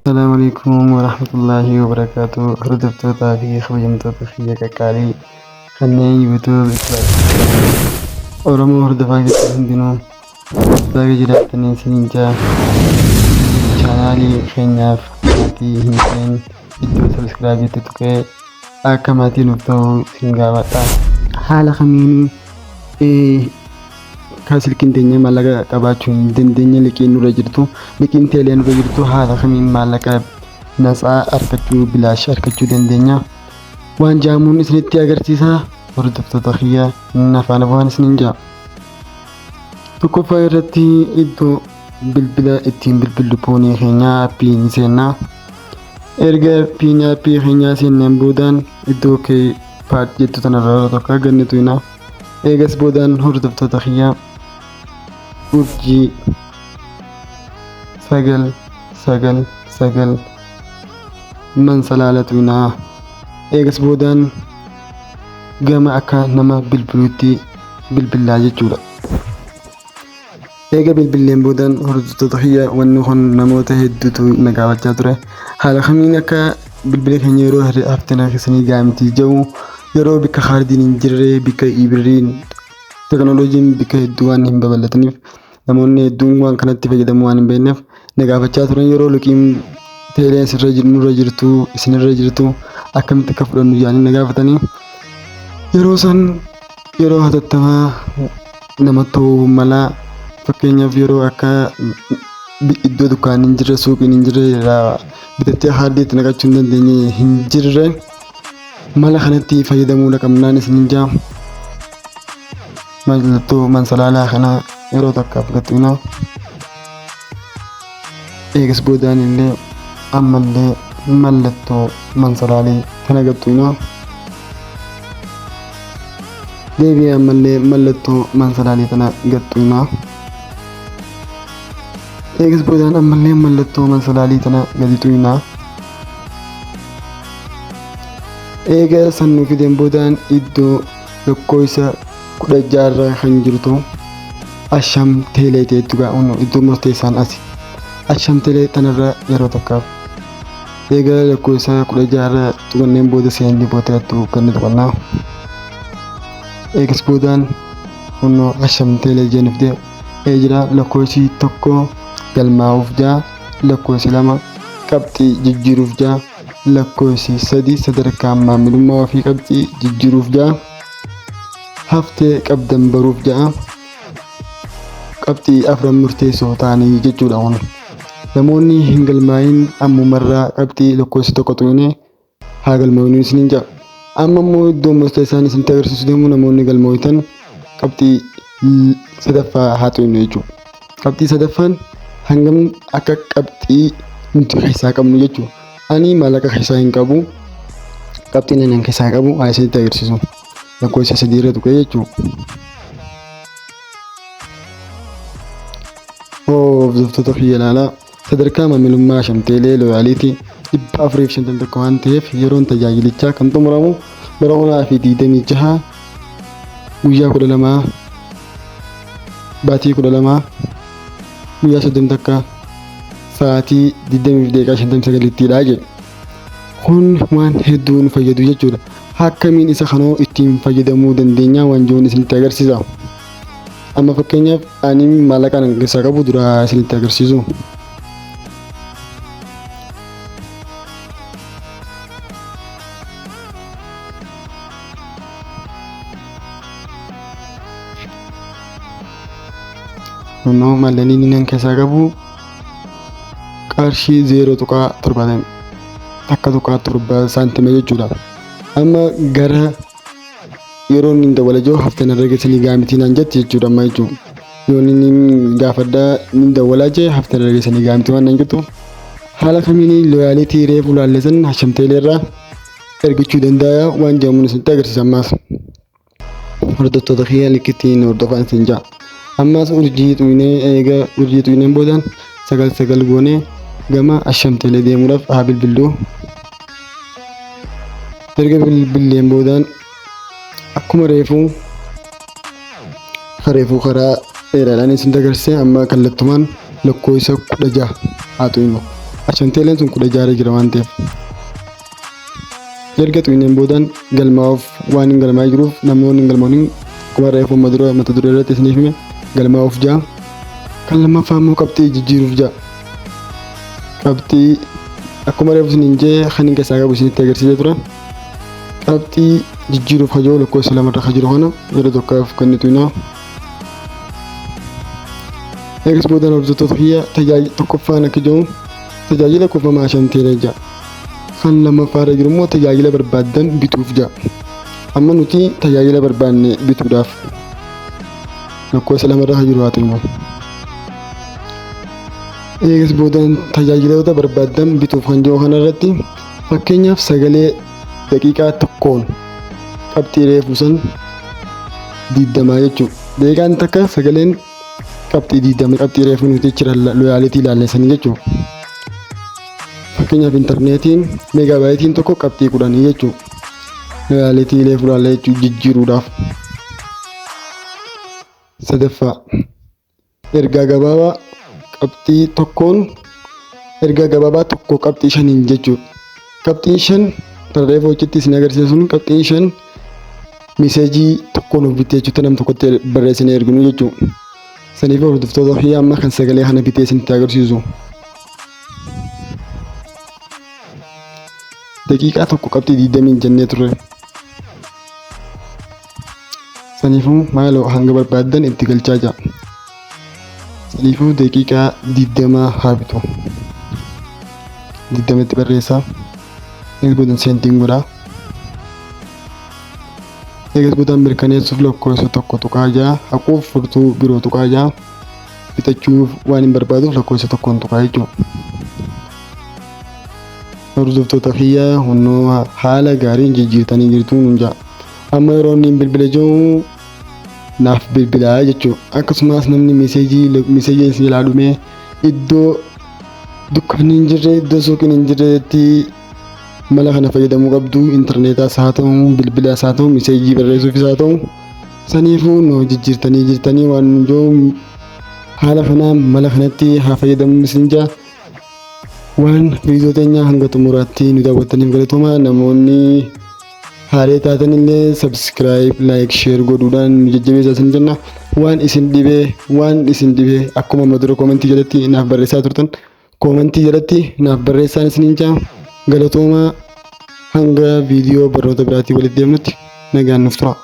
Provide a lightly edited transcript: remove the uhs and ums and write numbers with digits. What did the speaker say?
Assalaamu alaikum warahmatullaahi wabarakaatu. Hordoftootaa fi kabajamtoota kiyya qaqqaalii kanneen YouTube Oromoo hordofaa jirtan hundinuu baga jiraattanii isiniin jaa. Chaanaalii keenyaaf maatii hin ta'in iddoo sabiskiraabiitti tuqee akka maatii nuuf ta'u isin gaafadha. Haala kamiin Kan silkiin teenya maallaqa qabaachuu hin dandeenye, liqiin nurra jirtu, liqiin teelee nurra jirtu, haala kamiin maallaqa natsaa argachuu, bilaash argachuu dandeenya waan jaamuun isinitti agarsiisa. Hordoftoota kiyya, na faana bu'aan isiniin jaa. Tokkoffaa irratti iddoo bilbila ittiin bilbillu poonii keenyaa appii ni seenna. Erga piin appii keenyaa seenneen boodaan iddoo kee paad jettu tanarra yeroo tokko ganni tuyna. Eegas boodaan, hordoftoota kiyyaa, urjii 9 9 9 mansalaala tuynaa. Eegas boodaan gama akka nama bilbiluutti bilbillaa jechuudha. Eega bilbilleen boodaan, hordoftoota kiyya, wanni kun namoota hedduutu na gaafachaa ture. Haala kamiin akka bilbila keenya yeroo hafteen keessanii gaamtii jedhu, yeroo bikka kaardiin hin jirre, bikka ibirriin teknooloojiin bikka hedduu waan hin babal'ataniif, namoonni hedduun waan kanatti fayyadamuu waan hin beekneef na gaafachaa turan. Yeroo liqiin teelee asirra jiru nurra jirtu, isinirra jirtu, akkamitti akka fudhannu jedhanii na gaafatanii, yeroo san yeroo hatattamaa namatti ta'uu mala. Fakkeenyaaf, yeroo akka iddoo dukkaan hin jirre, suuqiin hin jirre, irraa bitattee kaardii itti naqachuu hin dandeenye hin jirre, mala kanatti fayyadamuu qabnaan isinin jaa. Mallattoo mansalaalaa kana yeroo takkaaf gaxxina. Eegas boodaan illee ammallee mallattoo mansalaalii kana gaxxina. Deebi'ee ammallee mallattoo mansalaalii tana gaxxina. Eegas boodaan ammallee mallattoo mansalaalii tana gadi xuyna. Eega san nu fideen boodaan iddoo lakkoofsa 16rra kan jirtu Asham Teelee ta'etu gaa'uun iddoo murteessaan asi. Asham Teelee tanarra yeroo takkaaf eega lakkoofsa 16rra tuqanneen booda seenni bootaattu kan tuqannaa. Eegas boodaan kunoo Asham Teelee jeen fide ee jira. Lakkoofsi 1 galmaa'uuf jaa, lakkoofsi 2 qabxii jijjiiruuf jaa, lakkoofsi 3 sadarkaa maamilummaa ofii qabxii jijjiiruuf jaa, haftee qabdan baruuf ja'a. Qabxii afran murteessoo ta'anii jechuudha kun. Namoonni hin galmaa'in ammumarraa qabxii lakkoofsa 1 tuqne haa galmaa'inu isiniin ja'a. Amma immoo iddoo murteessaan isinitti agarsiisu deemu, namoonni galmooytan qabxii sadaffaa haa tuqnu jechuudha. Qabxii sadaffaan hangam akka qabxii nuti keessaa qabnu jechuudha. Ani maallaqa keessaa hin qabu. Qabxiin ani keessaa qabu haa isinitti agarsiisu. Lakkoofsa 3 irra tuqee jechuudha. Hordoftoota kiyya, ilaalaa. Sadarkaa maamilummaa Shamteelee loyalty 451 waan ta'eef, yeroon tajaajilichaa kan xumuramu bara 2026 guyyaa 12 baatii 12 guyyaa 31 sa'aatii 20:59ttidha jedhe. Kun waan hedduu nu fayyadu jechuudha. Akkamiin isa kanoo ittiin fayyadamuu dandeenya waan jiruun isinitti agarsiisa. Amma fakkeenyaaf ani maallaqa nan keessaa qabu dura isinitti agarsiisu. Kunoo maallaqni inni nan keessaa qabu qarshii 0.71.7 saantima jechuudha. Amma gara yeroo inni dawwala jiru haftan irra geessanii gaamitii naan jetti jechuudha amma jechuudha. Yoo inni gaafadhaa inni dawwalaa jee haftan irra geessanii gaamitii waan naan jettu, haala kamiin loyalty reefu laallesan Hashamteelee irraa ergachuu danda'a waan jedhamuun isinitti agarsiisa ammaas. Hordoftoota kiyya, likkittiin hordofaan isin ja'a. Ammas urjii xuynee, eega urjii xuyneen boodaan 9 9 goonee gama Ashamteelee deemuudhaaf haa bilbillu. Erga bilbilleen boodaan akkuma reefuu karaa dheeraadhaan isin agarsiise, amma kallattumaan lakkoofsa 16 haa xuynu. Ashanteeleen sun 16 jira waan ta'eef. Erga tuqneen boodaan galmaa'uuf waan hin galmaa'ee jiruuf, namoonni hin galmaa'in akkuma reefu dura mata duree irratti isiniif hime galmaa'uuf ja'a. Kan lammaffaa immoo qabxii jijjiiruuf ja'a. Qabxii akkuma reefu isiniin jee kan hin keessaa qabu isinitti agarsiisee ture. Qabxii jijjiiruuf hajoo lakkoofsa lamarra kan jiru kana yeroo tokkoof kan nuti tuqnaa. Eegas boodaan, hordoftoota kiyya, tajaajila tokkoffaan akka jiru tajaajila kuufamaa ashanteelee ja'a. Kan lammaffaarra jiru immoo tajaajila barbaaddan bituuf ja'a. Amma nuti tajaajila barbaanne bituudhaaf lakkoofsa lamarra kan jiru haa ta'u. Eegas boodaan tajaajiloota barbaaddan bituuf kan jiru kanarratti, fakkeenyaaf, sagalee daqiiqaa tokkoon qabxii reefuu san 20 jechuudha. Daqiiqaan takka sagaleen qabxii 20, qabxii reefuu nuti jira loyalty ilaallesanii jechuudha. Fakkeenyaaf, intarneetiin megabyteiin tokko qabxii 10 jechuudha. Loyalty reefuu ilaalle jechuudha jijjiiruudhaaf. Sadaffaa, ergaa gabaabaa qabxii tokkoon, ergaa gabaabaa tokko qabxii shaniin jechuudha. Qabxiin 5 tarreefa hojiitti isin agarsiisa sun, qabxiin 5 message tokkoon of bittee jechuudha, nam tokkotti barreessinee erginu jechuudha. Saniif, hordoftoota fi amma kan sagalee kana bitee isinitti agarsiisu. Daqiiqaa tokko qabxii 20 jennee turre. Saniifuu maaloo hanga barbaaddan itti galchaa jira. Saniifuu daqiiqaa 20 haa bitu. 20tti barreessaa. Eegas boodan send godhaa. Eegas boodaan mirkaneessuuf lakkoofsa tokko tuqaa ja'a, haquuf furtuu biroo tuqaa ja'a, bitachuuf waan hin barbaaduuf lakkoofsa tokkoon tuqaa jechuudha. Hordoftoota kiyyaa, hunnoo haala gaariin jijjiirtanii jirtu nuun ja'a. Amma yeroo inni bilbila jiru naaf bilbilaa jechuudha. Akkasumas namni message isin jalaa dhumee iddoo dukkaanni hin jirre, iddoo suuqiin hin jirretti mala kana fayyadamuu qabdu. Intarneetaas haa ta'u, bilbilaas haa ta'u, message barreessuufis haa ta'u. Saniifuu nu jijjiirtanii jirtanii waan jiru haala kanaan mala kanatti haa fayyadamnu isin jaa. Waan viidiyoo teenya hanga xumuraatti nu daawwattaniif galatooma. Namoonni haaree taatan illee subscribe, like, share godhuudhaan nu jajjabeessaa isin jenna. Waan isin dhibee akkuma amma dura comment jalatti naaf barreessaa turtan comment jalatti naaf barreessaan isiniin jaa. Galatooma, hanga viidiyoo barnoota biraatii walitti deemnutti nagaan nuuf tura.